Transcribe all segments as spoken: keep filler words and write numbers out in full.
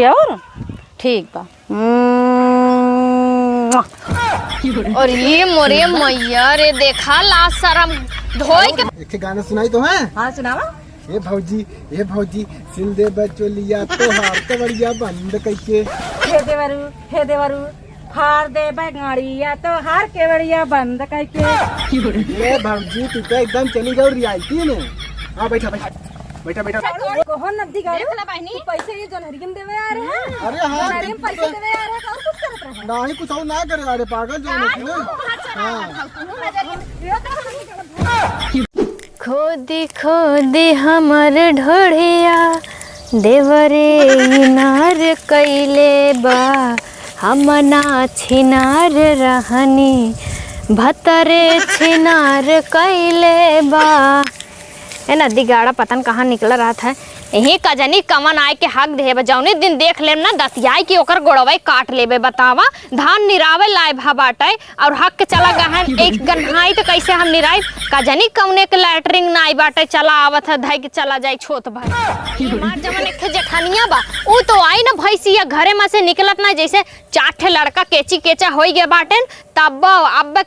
और ठीक बा। हम्म। और ये मोरे मैया रे, देखा लाज शरम धोई के। एक ठे गाना सुनाई तो है। हाँ, सुनावा। ए भौजी, ए भौजी, सिल दे बचोलिया तोहार केवड़िया बंद कइके। हे देवरू, हे देवरू, फाड़ दे बंगाड़िया तोहार केवड़िया बंद कइके। ए भौजी, तू तो एकदम चली गई रियायती में। हाँ, बैठा, बैठा, बैठा, बैठा। कहो नद्दी गारू, देख ले बहिनी। तू पैसे ये जोनहरियम देवे आ रहे हैं? अरे हाँ, जोनहरियम पैसे देवे आ रहे हैं, और कुछ करत रहे? नाही, कुछ और ना करे, अरे पागल जो है ना। हाँ। खोदी खोदी हमर ढोढ़िया, देवरे इनार कइले बा, हम ना छिनार रहनी, भतरे छिनार कइले बा। ए नद्दी गाड़ा पता न कहाँ निकल रहत है, यही कजनी कमन आए के हक देहे बा। जौने दिन देख लेम ना दतियाई कि ओकर गोड़वई काट लेबे। बतावा, धान निरावे लाए भा बाटे, और हक के चला गहन एक गन्हाई, तो कैसे हम निराई? का जानी कौने के लैटरिन नाई बाटे, चला आवत है, धई के चला जाई छोट भाई। हमार जवन एक ठे जेठानिया बा, उ तो आई ना भैंसिया घरे में से निकलत ना, जैसे चार ठे लड़का केची केचा होई गए बाटेन, तब अब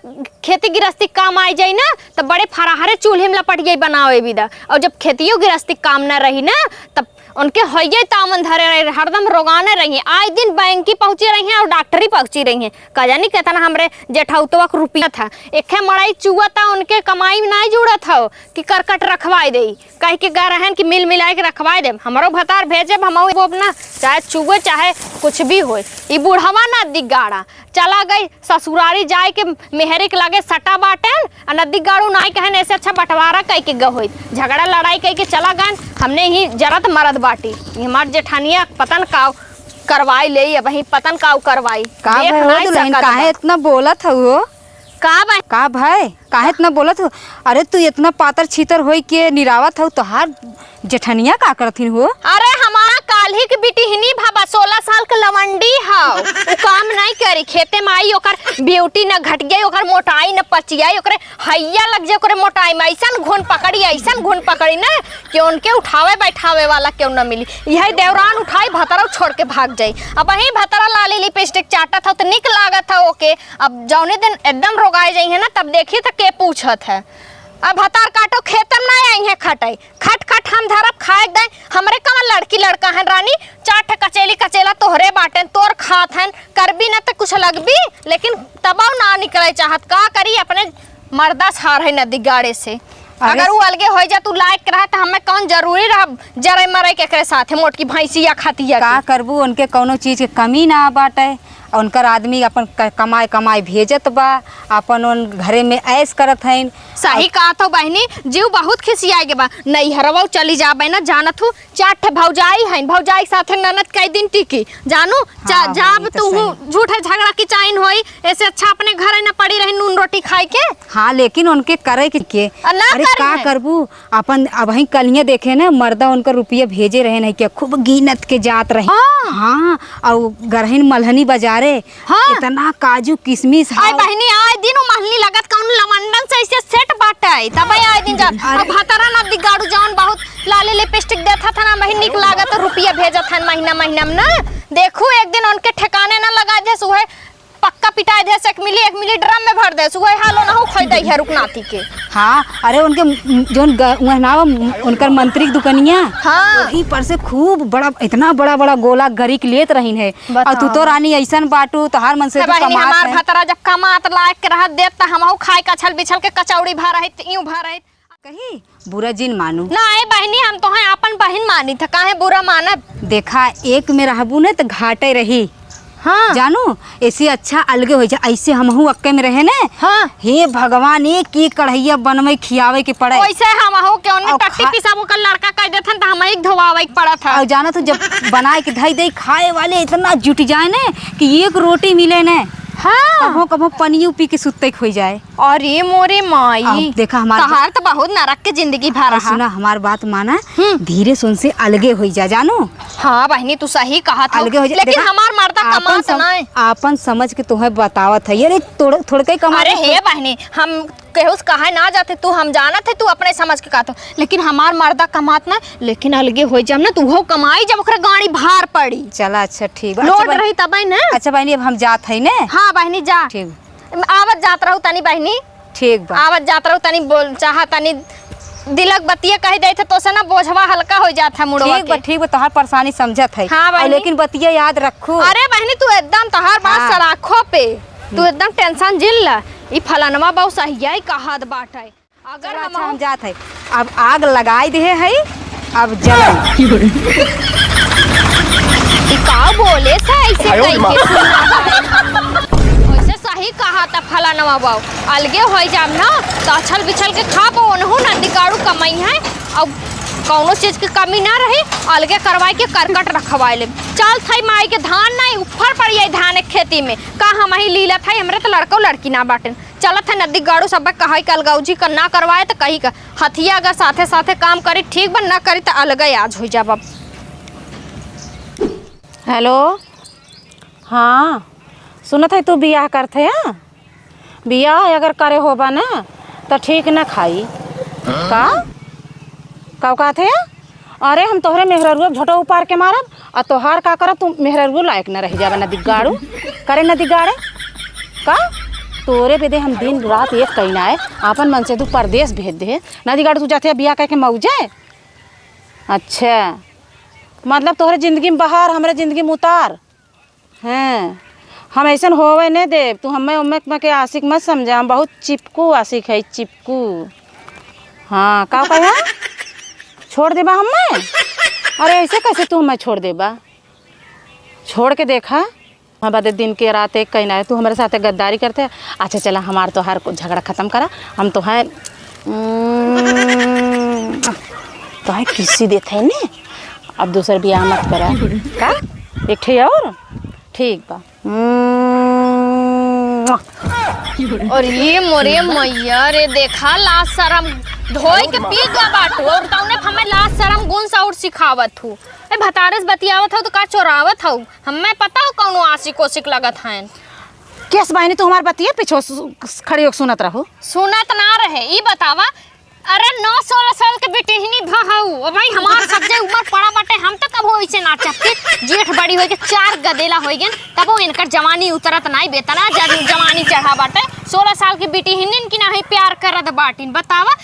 खेती गृहस्थी काम आई जाई ना, तब बड़े फराहरे चूल्हे में लपट गई बनावे बिदा। और जब खेतियो गृहस्थी काम ना रही ना, तब उनके होइये तामन धरे रहे, हरदम रोगाने रही। आए दिन बैंकी पहुँची रही हैं और डॉक्टरी पहुँची रही हैं। का जानी कितना हमरे जेठौतवा के रुपया था, एके मड़ई चुआ था, उनके कमाई में नाई जुड़त हो कि करकट रखवाई देई, कह के गा रहन कि मिल मिलाए के रखवाई देब, हमरो भतार भेजब, हम बोब ना, चाहे चुए चाहे कुछ भी होए। ई बुढ़वा ना दिगाड़ा, चला गई ससुरारी जाए के मेहरे के लगे सटा बाटेन, आ नदी गाड़ू नाई कहन, ऐसे अच्छा बंटवारा कई के गए होइत। झगड़ा लड़ाई कई के चला गए, हमने ही जरत मरत बाटी। ई हमार जेठानिया पतन काव करवाई ले, अब ही पतन काव करवाई। का देख भय हो नाई दुल्हन, सकत काहे बा। इतना बोलत हऊ हो? का बा? का भय? काहे इतना बोलत हो? अरे तू इतना पातर छीतर होई के निरावत हऊ, तोहार जेठनिया का करथिन हो? अरे, हमार काल्हि के बिटिहनी भा बा, सोलह साल के लवंडी हौ। उ काम नाई करी, खेते में आई, ओकर ब्यूटी न घट गई, ओकर मोटाई न पचियाई, ओकरे हैया लग जाए, ओकरे मोटाई में ऐसन घुन पकड़ी, ऐसन घुन पकड़ी न कि उनके उठावे बैठावे वाला केहू न मिली। यही देवरान उठाई, भतरा छोड़ के भाग जाई। अब वही भतरा लाली लिपस्टिक चाटत हौ तो निक लागत हौ ओके। अब जौने दिन एकदम रोगाए जाई है ना, तब देखी तो के पूछत है। अब भतार काटो खेतम ना आई है खटाई। खट खट हम धरब खाए दे, हमरे कवन लड़की लड़का हन रानी, चार ठे कचेली कचेला तोहरे बाटेन, तोर खात हन, करबी ना त कुछ लगबी, लेकिन तबौ ना निकले चाहत, का करी, अपने मर्दा से हार है नदी गाड़े से। अरे अगर उ अलगे हो जा, तू लायक रहा त हमें कौन जरूरी रहा जरे मरे के एकरे साथे, मोटकी भैंसिया खतिया का के। करबू, उनके कौनो चीज के कमी ना बाटे, और उनकर आदमी अपन क-, कमाए कमाए भेजत बा, अपन उन घरे में ऐश करत हइन। सही और कहत हो बहिनी, जीव बहुत खिसियाए के बा। नैहरवा चली जाबे ना, जानत हूँ, चार ठे भौजाई हईन, भौजाई के साथे ननद कई दिन टिकी, जानू, चा-, हाँ, जाब हाँ, ई तो तू हूँ सही। झूठे झगड़ा की चाइन होई, ऐसे अच्छा अपने घरे न पड़ी रही नून रोटी खाए के। हाँ, लेकिन उनके करे के, के? आ, ना अरे, करी का है। करबू? अपन अबहीं कलिये देखे ना, मर्दा उनकर रुपया भेजे रहे नहीं क्या, खूब गिनत के जात रहे। हाँ। हाँ, और गरहिन मलहनी बाजारे, हाँ। इतना काजू किशमिश आय हाव। बहिनी, आय दिन उ महलनी लगत कौन लवंडन से ऐसे सेट बाटे, तब आय दिन जा। अरे। अब भतरा ना दिगाड़ू जौन बहुत लाली लिपस्टिक देत हथन, वही निक लागत, रुपया भेजत हन महीना महीना में ना। देखू एक दिन उनके ठिकाने ना लगा दे, उहे पक्का पिटाई दे से एक मिली, एक मिली ड्रम में भर दे, उहे हालो ना हो खोई दे है रुकनाती के। हाँ, अरे उनके म-, जौन ग-, उहे नाव म-, उनकर मंत्री की दुकनिया, हाँ। वही पर से खूब बड़ा, इतना बड़ा बड़ा गोला गरी के लेत रहीन है। और तू तो बताओ। रानी ऐसन बाटू, तोहार मन से है तो बहिनी, कमात हमार है। भतरा जब कमात लायक के रहत देत, त हमहू खाए कछल बिछल के कचौड़ी भा रहित, यूं भा रहित। कही, बुरा जिन मानू। ना, ए बहिनी, हम तोहे आपन बहिन मानी था, काहे बुरा मानब? देखा, एक में रहबू न त घाटे रही। हाँ। जानू, ऐसे अच्छा अलगे हो जा, ऐसे हमहू अक्के में रहे ने। हाँ। हे भगवान, एक ही कढ़ैया बनवे खियावे के पड़े। वैसे हमहू के उन्हें और टट्टी खा- पिसाबो का लड़का कह देथन त हमही के धोवावे के पड़त है। और जाना तू जब बनाए के धई दे खाए वाले इतना जुट जाए ने कि एक रोटी मिले ने। हाँ। कभो कभो पनियो पी के सुत्ते खोई जाए। अरे मोरे माई, अब देखा हमार तहार तो बहुत नरक के जिंदगी भा और रहा। सुना, हमार बात माना, हम्म। धीरे सुन से अलगे होई जा, जानू। हाँ बहिनी, तू सही कहा था। अलगे हो जा, लेकिन देखा, हमार मर्दा आपन कमात सम-, नाय। आपन समझ के तोहे बतावत है, ये रे, थोड़-, थोड़के कमा अरे के हे बहिनी, हम केहू से कहे ना जाते, तू हम जानत है, तू अपने समझ के कहत हो, लेकिन हमार मर्दा कमात ना, लेकिन अलगे होइ जाब ना, तू उहो कमाई जब ओकरे गाड़ी भार पड़ी। चला, अच्छा, ठीक बा। अच्छा, लोड बहन-, रही तबे ना। अच्छा बहनी, अब हम जात है ने। हाँ बहनी, जा। ठीक। आवत जात रहू तनी बहनी। ठीक बा। आवत जात रहू तनी बोल, चाहा तनी दिलक बतिया कहि देत है, तोसे ना बोझवा हल्का होइ जात है मुड़वा ठीक बा, के। ठीक बा, तोहार परेशानी समझत है। हाँ और बहनी। लेकिन बतिया याद रखू। अरे बहनी, तू एकदम तोहार बात हाँ। सराखो पे, तू एकदम tension जिन ला। ई फलनवा बाऊ सहिया ही कहत बाटे। अगर चला, हम अच्छा, हम जात है। अब आग लगाई देहे है, अब जलन। ई का बोले सा ऐसे आयो रे माँ। कइके सुना है? वैसे सही कहा था फलानवा बाऊ, अलगे होइ जाब ना तो अछल बिछल के खाब, ओनहु नंदी गाड़ू कमाई है, अब कौनो चीज की कमी ना रही, अलगे करवाई के करकट रखवाई ले। चल थाई माई के धान नहीं उफर पड़ी है धान के खेती में, का हम ही लीला थाई, हमरे तो लड़को लड़की ना बाटेन। चलत है नदी गाड़ू सब कहाई के अलगौजी का ना करवाए त कही का हथिया अगर साथे साथे काम करी ठीक बा, ना करी त अलगे आज होइ जाब अब। हेलो, हाँ, सुनत है तू बियाह करत है, हाँ? बियाह अगर करे होबा ना त ठीक न खाई। का? का कहत है? अरे हम तोहरे मेहररुआ झोटो उपार के मारब, आ तोहार का करब, तू मेहररुआ लायक न रह जाबे, नदी गाड़ू। करे नदी गाड़े। का? तोरे बेदे हम दिन रात एक कइना है, आपन मन से तू परदेस भेज दे। नदी गाड़ू तू जाते बियाह कइके मौजे? अच्छा, मतलब तोहरे जिंदगी में बहार, हमरे जिंदगी में उतार। हैं, हम अइसन होवे ने देब। तू हम्मे उम्मे के आशिक मत समझा, हम बहुत चिपकू आशिक है, चिपकू। हाँ, का कहा? छोड़ देबा हम्मे? अरे, ऐसे कैसे तू हम्मे छोड़ देबा? छोड़ के देखा, हम बदे दिन के रात एक कइना है, तू हमरे साथे गद्दारी करते। अच्छा, चला, हमार तोहार को झगड़ा खत्म करा, हम तोहार, उम्म, तोहार किसी देत है ने, अब दूसर बियाह मत करा। का? एक ठे और? ठीक बा। उम्म। और ये मोरे मैया रे, देखा लाज शरम धोई के पी गवा बाटू, और तौने हमें लाज शरम गुण साउर सिखावत हूँ। ए, भतारे से बतियावत हौ तो का चोरावत हौ? हमें पता हो कौनो आशिक ओशिक लगत हैं। केस बहिनी, तू हमार बतिया पीछे सु-, खड़ी होके सुनत रहू। सुनत ना रहे, ई बतावा, अरे नौ सोलह साल के बिटिहनी भ हऊ, ओ भाई हमार सबसे उम्र पड़ा बाटे, हम तो कबो ऐसे ना चपके। जेठ बड़ी होई के चार गदेला होई गन, तबो इनकर जवानी उतरत नाई बेतना, जब जवानी चढ़ा बाटे। सोलह साल के बिटिहनिन की नाही प्यार करत बाटिन, बतावा।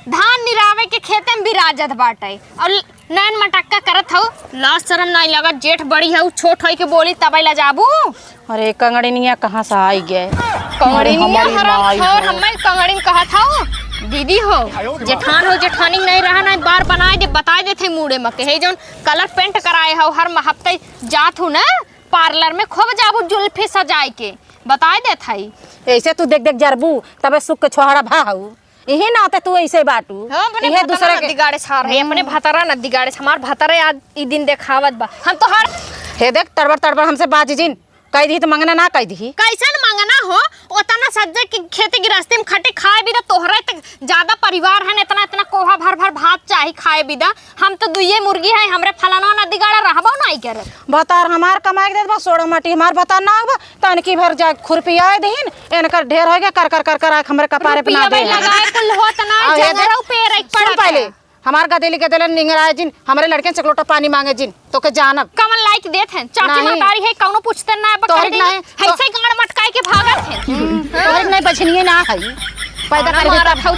धान निरावे के खेते में बिराजत बाटे और नैन मटक्का करत हऊ, लाज शरम नाई लगत, जेठ बड़ी हऊ, छोट होई के बोली तबे लजाबू। अरे कंगड़िनिया कहाँ से आई गए? कंगड़िनिया अरे हमारी हराम माई खोर, हो। हमें कंगड़िन कहत हऊ, दीदी हो, जेठान हो, जेठानी नहीं रहा ना, बार बनाए दे, बताए देत है मूड़े में के, हे जौन colour paint कराए हऊ, हर म-, हफ्ते जात हूँ ना parlour में, खूब जाबू जुल्फी सजाए के, बताए देत है। ऐसे तू देख देख जरबू, तबे सुख के छोहरा भा हऊ। इही नाते तू ऐसे बाटू। हाँ, अपने इहे भतरा दूसरे के नद्दी गाड़े छार है, अपने भतरा नद्दी गाड़े, हमार भतरे आज ई दिन देखावत बा। हम तो हर हे देख, तड़बड़ तड़बड़ हमसे बाजी जिन, कह दी तो मंगना ना कह दी। कैसन मंगना हो? ओतना सज्जे की खेती गृहस्थी में खटे खाए बिदा तोहरे तक ज्यादा परिवार है, इतना इतना कोहा भर भर भात चाही खाए बिदा। हम तो दुइये मुर्गी है, हमरे फलाना नद्दी गाड़ा रहबो नाई करे। भतार हमार कमाए के देत बा, सोड़ा माटी हमार भतार ना बा, तनकी भर जा खुरपियाए दहिन, एनकर ढेर होइगे, कर, कर, कर, कर, आके हमरे कपारे पे ना रुपिया दे। भाई लगाए कुल होत ना, आ, ये देख, जंगरऊ पे रख सुन पड़त पहले, है। हमार गदेली गदेलन निंगराए जिन, हमरे लड़के से एक लोटा पानी मांगे जिन, तोके जानब। कमन लाइक देत हैं, चाची नहीं। महतारी है, कौनो पूछते ना, अब तोहरी कह देई, नहीं, तो ऐसे गाड़ मटकाए के भागत हैं। हम्म, तोहरी नहीं बछनिए ना है, पैदा खाना करबे मारत तब। हऊ।